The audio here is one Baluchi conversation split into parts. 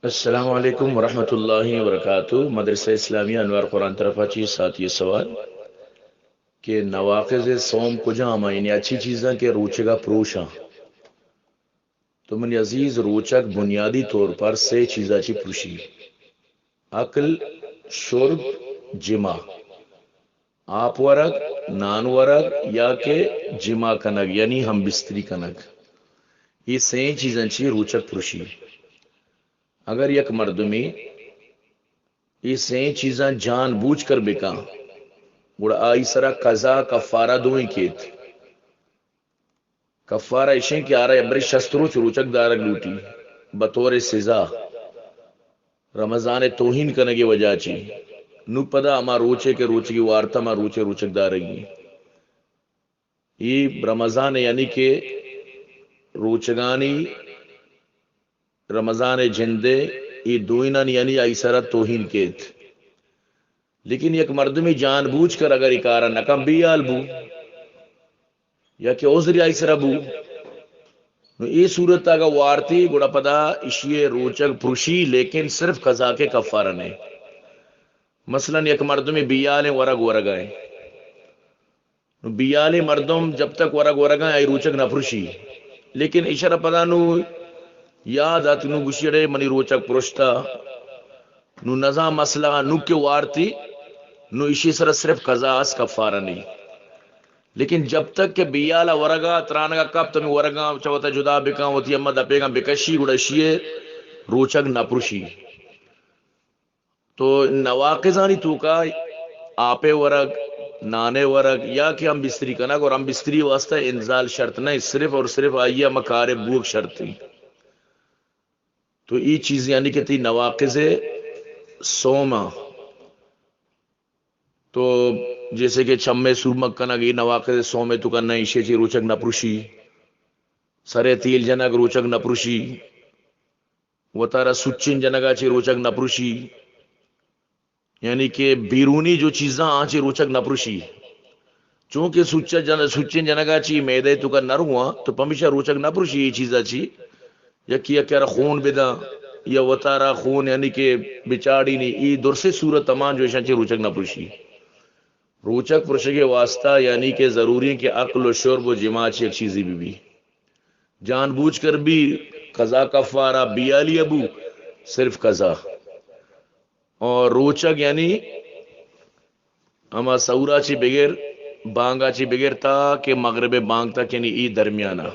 السلام علیکم ورحمۃ اللہ وبرکاتہ۔ مدرسہ اسلامیہ انوار قرآن طرفا چی ساتھی سوال کہ نواقض صوم کجام ہیں، یعنی اچھی چیزاں کہ روچگا پروشاں؟ تو منی عزیز، روچگ بنیادی طور پر سے چیزاں چی پروشی: اکل، شرب، جماع۔ آپ ورگ، نان ورگ یا کہ جماع کنگ، یعنی ہم بستری کنگ۔ یہ سیں چیزاں چی روچگ پروشی۔ اگر یک مردمی یہ سیں چیزاں جان بوجھ کر بکاں، گڑا آئی سرا قضا کفارہ دوئیں کیت۔ کفارہ اشیں کہ آرا برے شست روچ روچگ دارگ لوٹی بطور سزا، رمضان توہین کنگے وجہ چی۔ نو پدا ہما روچے کہ روچگی وارتا ہما روچے روچگ دارگی۔ ای رمضان یعنی کہ روچگانی، رمضان جندے، ای دوئینانی یعنی آئی سرا توہین کیت۔ لیکن یک مردمی جان بوجھ کر اگر ای کارا نکن، بیال بو، یا کہ عذری آئی سرا بو، نو اے صورت اگا وارتی گڑا پدا اشی روچگ پروشی، لیکن صرف قضا کے کفارہ نے۔ مثلاً یک مردمی بیالیں ورگ ورگائیں، نو بیالیں مردم جب تک ورگ ورگائیں آئی روچگ نہ پروشی، لیکن اشرا پدا نو یاد ات، نو گوشی اڑے منی روچگ پروشتا، نو نزان مسئلہ، نو کہ وارتی، نو اشی سرا صرف قضا اس، کفارہ نہیں۔ لیکن جب تک کہ بیالا ورگا ترانگا کپ، تمی ورگا چوتا جدا بکن، وتی اما دپیگا بکشی، گڑا اشی روچگ نہ پروشی۔ تو نواقضانی توکا آپے ورگ، نانے ورگ یا کہ ہم بستری کنگ، اور ہم بستری واسطہ انزال شرط نہیں، صرف اور صرف آئی ہم کارے بوگ شرط ہیں۔ تو ای چیز یعنی کہ تی نواقض صوم آ۔ تو جیسے کہ چمے سورمگ کنگ، ای نواقض صوم توکا نہیں، اشی چی روچگ نہ پروشی۔ سرے تیل جنگ روچگ نہ پروشی۔ وتارا سچن جنگا چی روچگ نہ پروشی۔ یعنی کہ بیرونی جو چیزاں آ چی روچگ نہ پروشی۔ چونکہ سچ جن-، سچن جنگا چی میدے توکا نہ رواں، تو پمیشا روچگ نہ پروشی ای چیزا چی۔ یکی یکی را خون بداں یا وتارا خون یعنی کہ بچاڑی نی، ای درسے صورت تمام جو ایشاں چی روچگ نہ پروشی۔ روچگ پروشگے واسطہ یعنی کہ ضروری ہیں کہ اکل و شرب و جماع چی یک چیزی بی بی۔ جان بوجھ کر بی، قضا کفارہ، بیالی ابو، صرف قضا۔ اور روچگ یعنی ہما سحورا چی بگر، بانگا چی بگر تا کہ مغرب بانگ تک، یعنی ای درمیانا۔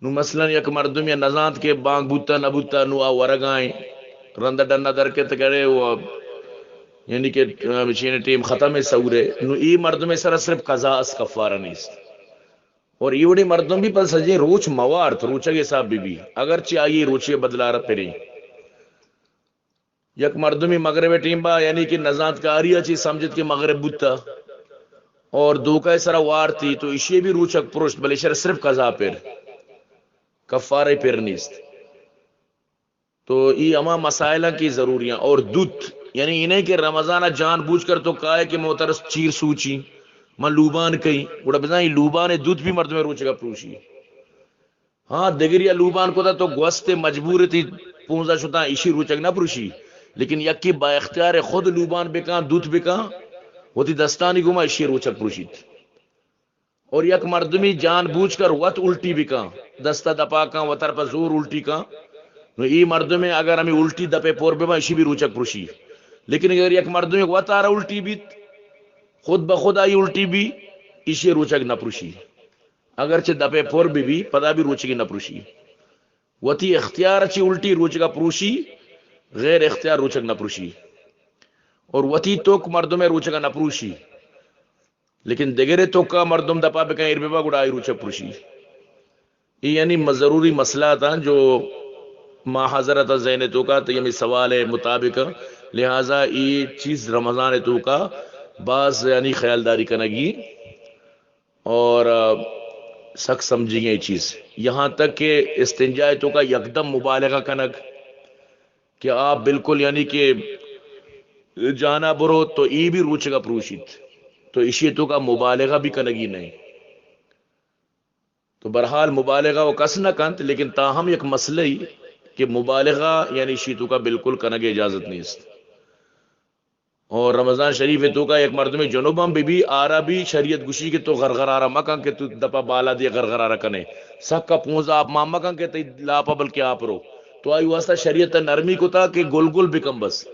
نو مثلاً یک مردم یا نزانت کہ بانگ بوتا نہ بوتا، نو آ ورگائیں، رند ڈنا در کے تکڑے و یعنی کہ چین ٹیم ختم ہے سحورے، نو ای مردم سرا صرف قضا اس، کفارہ نیست۔ اور ای وڑی مردم بھی پس سجیں روچ موارت، روچگ حساب بی بی، اگرچہ آئی روچے بدلارا پریں۔ یک مردمی مغرب ٹیم با، یعنی کہ نزانتکاری ء چی سمجھت کہ مغرب بوتا اور دھوکہ سرا وارتی، تو اشی بھی روچک پرشت، بلے شر صرف قضا پر، کفارہ پر نیست۔ تو ای ہما مسائل ہیں کہ ضروری ہیں۔ اور دوت، یعنی انہیں کہ رمضان ء جان بوجھ کر تو کائے کہ موترس چیر سوچی، من لوبان کئی، گڑا بزاں ای لوبان دوت بھی مردم روچگا پروشی۔ ہاں، دگریا لوبان کتا تو گوست مجبور تی پونزا شتاں، ایشی روچگ نہ پروشی، لیکن یکی با اختیار خود لوبان بکاں، دوت بکاں، وتی دستانی گوما ایشی روچگ پروشیت۔ اور یک مردمی جان بوجھ کر وت الٹی بکاں، دستا دپا کاں، وتر پہ زور الٹی کاں، نو ای مردمے اگر ہمیں الٹی دپے پر بباں، ایشی بھی روچگ پروشی۔ لیکن اگر یک مردمے وتارا الٹی بیت، خود بخود آئی الٹی بی، ایشی روچگ نہ پروشی۔ اگرچہ دپے پر بہ بی، پدا بھی روچگی نہ پروشی۔ وتی اختیار چی الٹی روچگا پروشی، غیر اختیار روچگ نہ پروشی۔ اور وتی توک مردم روچگا نہ پروشی، لیکن دگرے توکا مردم دپا بکن ایر ببا، گڑا آئی روچگ پروشی۔ ای یعنی م-، ضروری مسئلہ تا جو ما حضرت ذہن توکا، تو یعنی سوال مطابق، لہذا ای چیز رمضان توکا باز یعنی خیالداری کنگی۔ اور، آ، سک سمجھی گئی چیز۔ یہاں تک کہ استنجا توکا یکدم مبالغہ کنگ کہ آپ بالکل یعنی کہ جانا برو تو ای بھی روچگا پروشیت۔ تو اشی توکا مبالغہ بھی کنگی نہیں۔ تو بہرحال مبالغہ و کس نہ کنت، لیکن تاہم یک مسئلہ ہی کہ مبالغہ یعنی شی توکا بالکل کنگ اجازت نیست۔ اور رمضان شریف توکا یک مردمے جنوب ہم بی بی، آرا بھی شریعت گوشی کہ تو غرغرارہ مکن کہ تو دپا بالا دے غرغرارہ کنے، سکا پونزا آپ مان مکن کہ تئی لاپا بلکہ آپ رو۔ تو آئی واسطہ شریعت نرمی کتا کہ گل گل بکن بس۔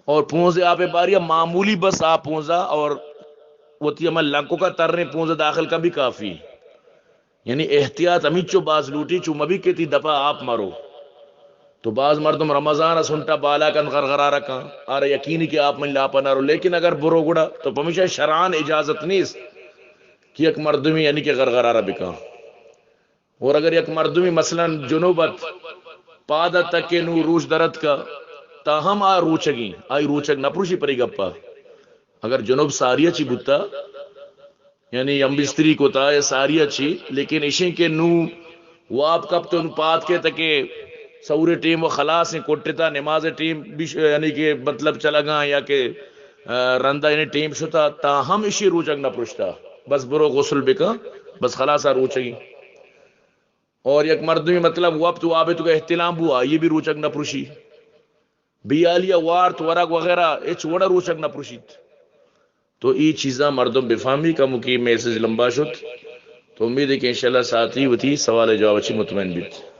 اور پونزے آپ باریا معمولی بس آپ پونزا اور وتی ہما لنکو کا ترنے پونزا داخل کن بھی کافی۔ یعنی احتیاط ہمینچو باز لوٹی، چو مبی کہ تی دپا آپ مرو۔ تو باز مردم رمضان ء سنٹا بالا کن غرغرارہ کن، آرا یقینی کہ آپ من لاپا نہ رو، لیکن اگر برو گڑا تو پمیشا شرعان اجازت نیست کہ یک مردمی یعنی کہ غرغرارہ بکن۔ اور اگر یک مردمی مثلاً جنوب ات، پاد ات تک کہ نو روچ درت کا، تا ہم آ روچگی، آئی روچگ نہ پروشی پری گپا۔ اگر جنوب ساری چی بوتا، یعنی ہم بستری کتا یا ساری چی، لیکن اشیں کہ نو واب کپ تو نو پاد کے تکے سورے ٹیم و خلاص ہیں، کوٹتا نماز ٹیم بھی ش-، یعنی کہ مطلب چلگا یا کہ، آ، رندا یعنی ٹیم شتا، تا ہم اشی روچگ نہ پرشتا۔ بس برو غسل بکا، بس خلاص آ روچگی۔ اور یک مردمی مطلب وقت وابے تو احتلام بوا، یہ بھی روچگ نہ پرشی۔ بیالی وارت ورگ وغیرہ اچ وڑا روچگ نہ پرشیت۔ تو ای چیزاں مردم بفہمی، کموکی میسج لمبا شت۔ تو امید ہے کہ انشاءاللہ ساتھی وتی سوال جواب اچی مطمئن بیت۔